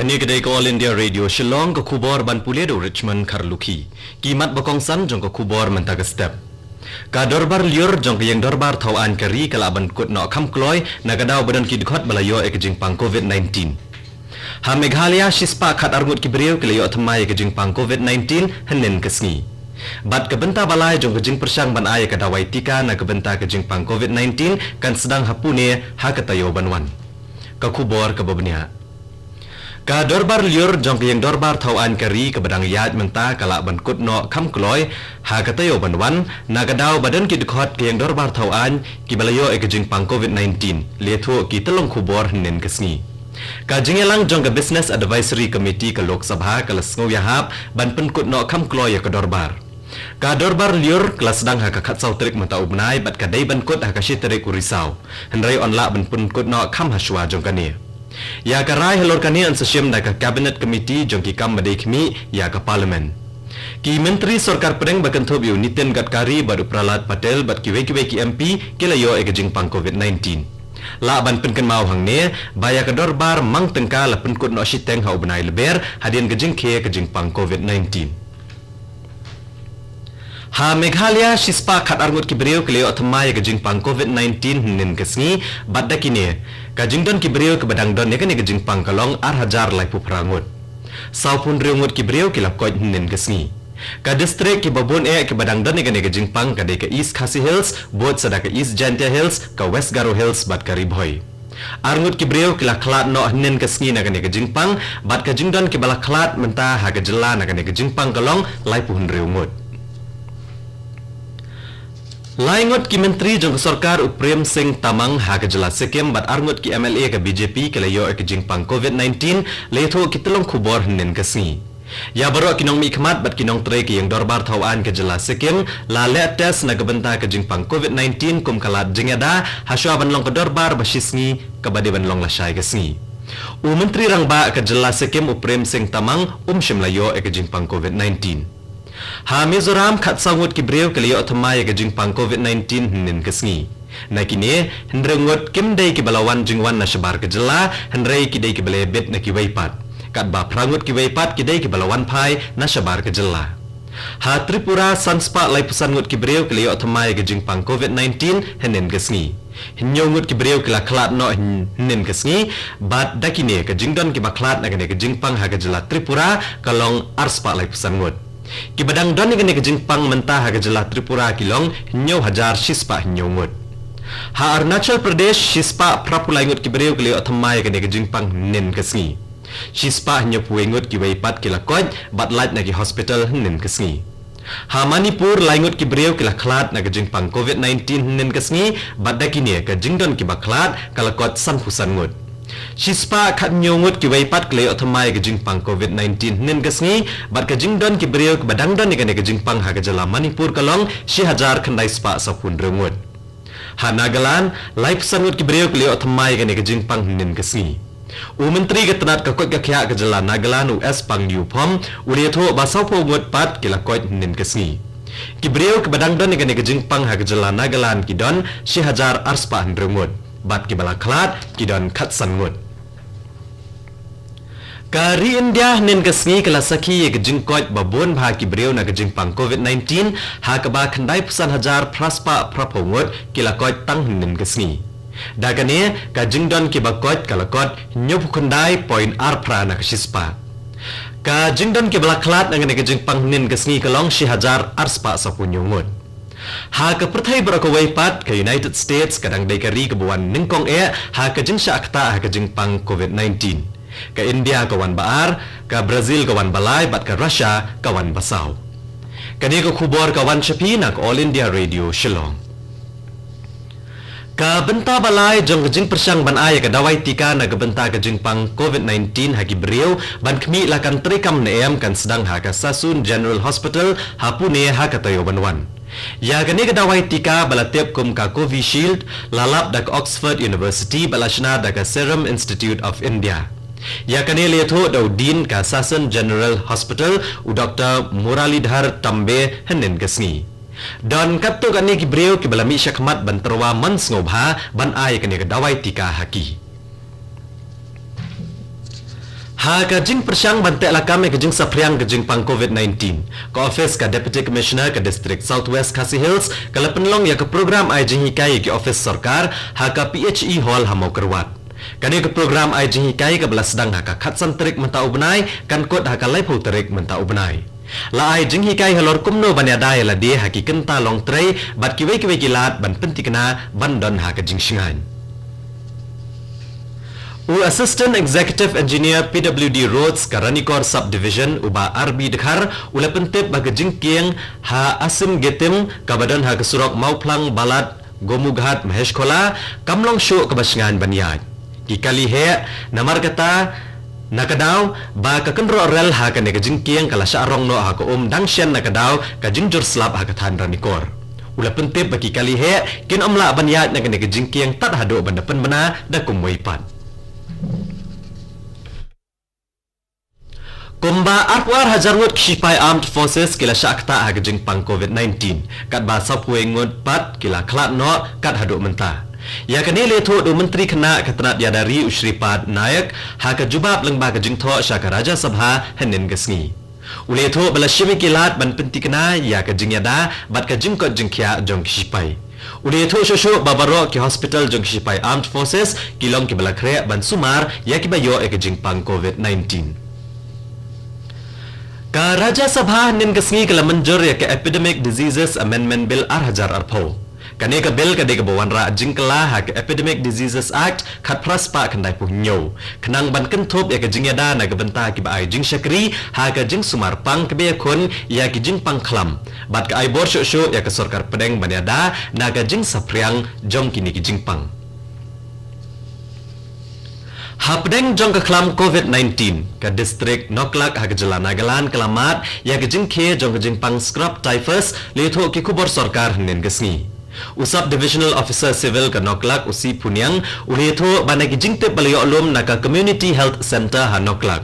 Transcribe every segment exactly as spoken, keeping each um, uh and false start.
Kane ka dei ka All India Radio Shillong, ka khubor ban pule da u Richmond Kharlukhi. Ki mat ba kongsan jong ka khubor mynta ka step. Ka dorbar lyiur jong ka ïing dorbar thaw aiñ ka ri ka lah ban kut noh kham kloi na ka daw ba don ki dkhot ba la ïoh ïa ka jingpang COVID nineteen. Ha Meghalaya, shispah khatar ngut ki briew ki la ïoh thymmai ïa ka jingpang COVID nineteen hynnin ka sngi. Bad ka bynta ba lai jong ka jingpyrshang ban ai ïa ka dawai tika na ka bynta ka jingpang COVID nineteen kan sdang ha Pune ha ka taïew ban wan. Ka khubor kaba bniah. Ka dorbar lyiur jong ka ïing dorbar thaw aiñ ka ri kaba dang ïaid mynta ka lah ban kut noh kham kloi ha ka taïew ban wan, na ka daw ba don ki dkhot ka ïing dorbar thaw aiñ kiba la ïoh ïa ka jingpang COVID nineteen, la ïathuh ki tyllong khubor hynnin ka sngi. Ka jingïalang jong ka Business Advisory Committee ka Lok Sabha ka la sngew ïahap ban pynkut noh kham kloi ïa ka dorbar. Ka dorbar lyiur ka la sdang ha ka khatsaw tarik mynta u bnai bad ka dei ban kut ha ka shi tarik u Risaw. Hynrei yn lah ban pynkut noh kham hashwa jong kane. Ïa ka rai halor kane yn sa shim da ka Cabinet Committee jong ki kam ba dei khmih ïa ka Parliament. Ki Myntri Sorkar Pdeng ba kynthup ïa u Nitin Gadkari bad u Prahlad Patel bad kiwei kiwei ki M P ki la ïoh ïa ka jingpang COVID nineteen. Lah ban pynkynmaw hangne ba ïa ka dorbar mang tyngka la pynkut noh shiteng ha u bnai Lber hadien ka jingkhie ka jingpang COVID nineteen. Ha Meghalaya, shispah khatar ngut ki briew ki la ïoh thymmai ïa ka jingpang COVID nineteen hynnin ka sngi, bad da kine ka jingdon ki briew kiba dang don ïa kane ka jingpang ka long ar hajar laiphew phra ngut. Sawphew hynriew ngut ki briew ki la koit hynnin ka sngi. Ka district kiba bun eh kiba dang don ïa kane ka jingpang ka dei ka East Khasi Hills, bud sa da ka East Jaintia Hills, ka West Garo Hills bad ka Ri Bhoi. Ar ngut ki briew ki la khlad noh hynnin ka sngi na kane ka jingpang, bad ka jingdon kiba la khlad mynta ha ka jylla na kane ka jingpang ka long laiphew hynriew ngut. Lai ngut ki myntri jong ka sorkar u Prem Singh Tamang ha ka jylla Sikkim bad ar ngut ki M L A ka B J P ki la ïoh ïa ka jingpang COVID nineteen, la ïathuh ki tyllong khubor hynnin ka sngi. Ïa baroh ki nongmihkhmat bad ki nongtrei ka ïing dorbar thaw aiñ ka jylla Sikkim la leh test na ka bynta ka jingpang COVID nineteen kum ka lad jingïada hashwa ban long ka dorbar ba shi sngi kaba dei ban long lashai ka sngi. U Myntri Rangbah ka jylla Sikkim u Prem Singh Tamang um shym la ïoh ïa ka jingpang COVID nineteen. Ha Mizoram, khatsaw ngut ki briew ki la ïoh thymmai ïa ka jingpang COVID nineteen hynnin ka sngi. Na kine, hynriew ngut kim dei kiba la wan jingwan na shabar ka jylla, hynrei ki dei kiba la ïabit na kiwei pat. Katba phra ngut kiwei pat ki dei kiba la wan phai na shabar ka jylla. Ha Tripura, san spah laiphew san ngut ki briew ki la ïoh thymmai ïa ka jingpang COVID nineteen hynnin ka sngi. Hynñiew ngut ki briew ki la khlad noh hyn-, hynnin ka sngi, bad da kine ka jingdon kiba khlad na kane ka jingpang ha ka jylla Tripura ka long ar spah laiphew san ngut. Kiba dang don ïa kane ka jingpang mynta ha ka jylla Tripura ki long hynñiew hajar shispah hynñiew ngut. Ha Arunachal Pradesh, shispah phraphew lai ngut ki briew ki la ïoh thymmai ïa kane ka jingpang hynnin ka sngi. Shispah hynñiewphew wei ngut kiwei pat ki la koit bad lait na ki hospital hynnin ka sngi. Ha Manipur, lai ngut ki briew ki la khlad na ka jingpang COVID nineteen hynnin ka sngi, bad da kine ka jingdon kiba khlad ka la koit sanphew san ngut. Shispah khathynñiew ngut kiwei pat ki la ïoh thymmai ïa ka jingpang COVID nineteen hynnin ka sngi, bad ka jingdon ki briew kiba dang don ïa kane ka jingpang ha ka jylla Manipur ka long shi hajar khyndai spah sawphew hynriew ngut. Ha Nagaland, laiphew san ngut ki briew ki la ïoh thymmai ïa kane ka jingpang hynnin ka sngi. U Myntri ka tnat ka koit ka khiah ka jylla Nagaland u S Pangdiu Phom u la ïathuh ba sawphew ngut pat ki la koit hynnin ka sngi. Ki briew kiba dang don ïa kane ka jingpang ha ka jylla Nagaland ki don shi hajar ar spah hynriew ngut, bad kiba la khlad ki don khatsan ngut. Ka ri India hynnin ka sngi ka la sakhi ïa ka jingkoit ba bun bha ki briew na ka jingpang COVID nineteen, ha kaba khyndaiphew san hajar phra spah phraphew ngut ki la koit tang hynnin ka sngi. Da kane, ka jingdon kiba koit ka la kot hynñiewphew khyndai point ar phra na ka shispah. Ka jingdon kiba la khlad na kane ka jingpang hynnin ka sngi ka long shi hajar ar spah sawphew hynñiew ngut. Ha ka pyrthei baroh kawei pat, ka United States ka dang dei ka ri kaba wan nyngkong eh ha ka jingshah ktah ha ka jingpang COVID nineteen. Ka India ka wan ba ar, ka Brazil ka wan ba lai, bad ka Russia ka wan ba saw. Kane ka khubor ka wan sha phi na ka All India Radio Shillong. Ka bynta ba lai jong ka jingpyrshang ban ai ka dawai tika na ka bynta ka jingpang COVID nineteen ha ki briew ban khmih la kan treikam ne em kan sdang ha ka Sassoon General Hospital ha Pune ha ka taïew ban wan. Ïa kane ka dawai tika ba la tip kum ka Covishield la lap da ka Oxford University bad la shna da ka Serum Institute of India. Ïa kane la ïathuh da u Dean ka Sassoon General Hospital u Doctor Muralidhar Tambe hynnin ka sngi. Don katto katne ki briew kiba la mih shakhmat ban tyrwa man sngewbha ban ai kane ka dawai tika ha ki. Ha ka jingpyrshang ban teh lakam ïa ka jingsaphriang ka jingpang COVID nineteen, ka ophis ka Deputy Commissioner ka District South West Khasi Hills ka la pynlong ïa ka program ai jinghikai ïa ki ophis sorkar ha ka P H E Hall ha Mawkyrwat. Kane ka program ai jinghikai kaba la sdang ha ka khatsan tarik mynta u bnai kan kut ha ka laiphew tarik mynta u bnai. La ai jinghikai halor kumno ban ïada ïa lade ha ki kynta longtrei bad kiwei kiwei ki lad ban pynthikna ban don ha ka jingshngaiñ. U Assistant Executive Engineer P W D Roads ka Ranikor Subdivision, u Bah R B Dkhar, u la pyntip ba ka jingkieng ha Asim Getim kaba don ha ka surok Mawphlang Balad Gomughat Maheshkhola kam long shuh kaba shngaiñ ban ïaid. Ki kali heh, namar kata, na ka daw ba ka kynroh rel ha kane ka jingkieng ka la shah rong noh ha ka um dang shen na ka daw ka jingjur slap ha ka thaiñ Ranikor. U la pyntip ba ki kali heh kin ym lah ban ïaid na kane ka jingkieng tad haduh ban da pynbna da kumwei pat. Kumba arphew ar hajar ngut ki shipai Armed Forces ki la shah ktah ha ka jingpang COVID nineteen, katba sawphew wei ngut pat ki la khlad noh kat haduh mynta. Ïa kane la ïathuh da u Myntri Khynnah ka tnat ïada ri u Shripad Naik ha ka jubab lyngba ka jingthoh sha ka Rajya Sabha hynnin ka sngi. U la ïathuh ba la shim ïa ki lad ban pynthikna ïa ka jingïada bad ka jingkoit jingkhiah jong ki shipai. U la ïathuh shuh shuh ba baroh ki hospital jong ki shipai Armed Forces ki long kiba la khreh ban sumar ïa kiba ïoh ïa ka jingpang COVID nineteen. Ka Rajya Sabha hynnin ka sngi ka la mynjur ïa ka Epidemic Diseases Amendment Bill ar hajar arphew. Kane ka bill ka dei kaba wanrah jingkylla ha ka Epidemic Diseases Act khatphra spah khyndaiphew hynñiew, khnang ban kynthup ïa ka jingïada na ka bynta kiba ai jingshakri ha ka jingsumar pang kaba ïakhun ïa ki jingpang khlam bad ka ai bor shuh shuh ïa ka sorkar pdeng ban ïada na ka jingsaphriang jong kine ki jingpang. Hapdeng jong ka khlam COVID nineteen, ka distrik Noklak ha ka jylla Nagaland ka la mad ïa ka jingkhie jong ka jingpang scrub typhus, la ïathuh ki khubor sorkar hynnin ka sngi. U Sub Divisional Officer Civil ka Noklak, u C Phuniang, u la ïathuh ba na ki jingtip ba la ïoh lum na ka Community Health Centre ha Noklak,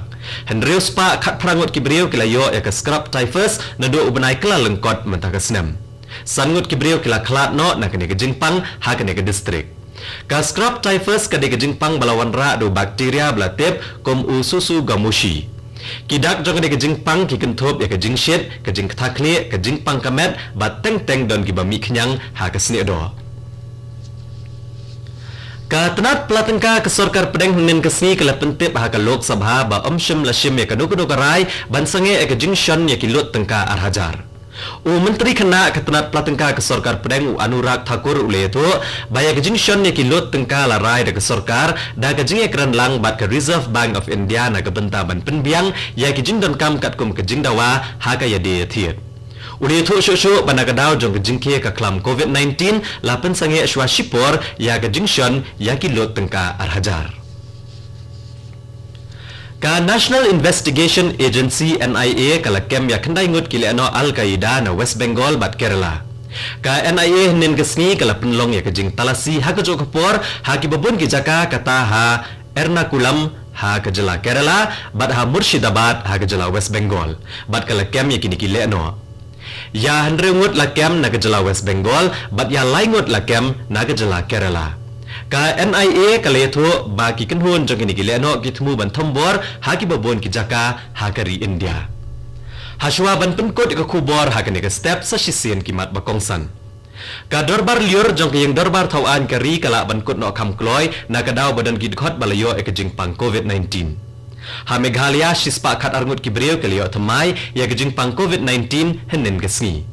hynriew spah khatphra ngut ki briew ki la ïoh ïa ka scrub typhus naduh u bnai Kyllalyngkot mynta ka snem. San ngut ki briew ki la khlad noh na kane ka jingpang ha kane ka distrik. Ka scrub typhus ka dei ka jingpang ba la wanrah da u bakteria ba la tip kum u Susugamushi. Ki dak jong kane ka jingpang ki kynthup ïa ka jingshit, ka jingktah khlieh, ka jingpang ka met bad teng teng don kiba mih khñiang ha ka snieh doh. Ka tnat pla tyngka ka sorkar pdeng hynnin ka sngi ka la pyntip ha ka Lok Sabha ba ym shym la shim ïa kano kano ka rai ban sangeh ïa ka jingshon ïa ki lut tyngka ar hajar. U Myntri Khynnah ka tnat pla tyngka ka sorkar pdeng, u Anurag Thakur, u la ïathuh ba ïa ka jingshon ïa ki lut tyngka la rai da ka sorkar da ka jingïakren lang bad ka Reserve Bank of India na ka bynta ban pynbiang ïa ki jingdonkam katkum ka jingdawa ha ka ïadie ïathied. U la ïathuh shuh shuh ba na ka daw jong ka jingkhie ka khlam COVID nineteen la pynsangeh shuwa shipor ïa ka jingshon ïa ki lut tyngka ar hajar. Ka National Investigation Agency, N I A, ka la kem ïa khyndai ngut ki lehnoh Al Qaeda na West Bengal bad Kerala. Ka N I A hynnin ka sngi ka la pynlong ïa ka jingtalasi ha kajuh ka por ha kiba bun ki jaka, kata ha Ernakulam ha ka jylla Kerala bad ha Murshidabad ha ka jylla West Bengal, bad ka la kem ïa kine ki lehnoh. Ïa hynriew ngut la kem na ka jylla West Bengal bad ïa lai ngut la kem na ka jylla Kerala. Ka N I A ka la ïathuh ba ki kynhun jong kine ki lehnoh ki thmu ban thombor ha kiba bun ki jaka ha ka ri India. Hashuwa ban pynkut ïa ka khubor ha kane ka step, sa shisien ki mat ba kongsan. Ka Dorbar Lyiur jong ka Ïing Dorbar Thaw Aiñ ka ri ka lah ban kut noh kham kloi na ka daw ba don ki dkhot ba la ïoh ïa ka jingpang COVID nineteen. Ha Meghalaya, shispah khatar ngut ki briew ki la ïoh thymmai ïa ka jingpang COVID nineteen hynnin ka sngi.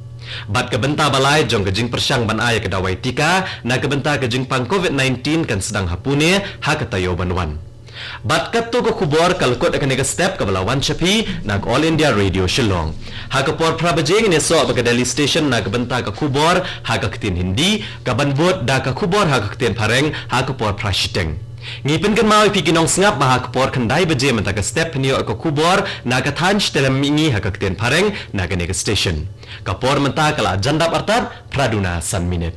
Bad ka bynta ba lai jong ka jingpyrshang ban ai ïa ka dawai tika na ka bynta ka jingpang COVID nineteen kan sdang ha Pune ha ka taïew ban wan. Bad katto ka khubor ka la kut ha kane ka step kaba la wan sha phi na ka All India Radio Shillong. Ha ka por phra baje ngin ïasoh bad ka Delhi Station na ka bynta ka khubor ha ka ktien Hindi, kaban bud da ka khubor ha ka ktien Phareng ha ka por phra shiteng. Ngi pynkynmaw ïa phi ki nongsngap ba ha ka por khyndai baje mynta ka step phin ïoh ïa ka khubor na ka thaiñ Shitylem Mihngi ha ka ktien Phareng na kane ka station. Ka por mynta ka la jan dap artat phra duna san minit.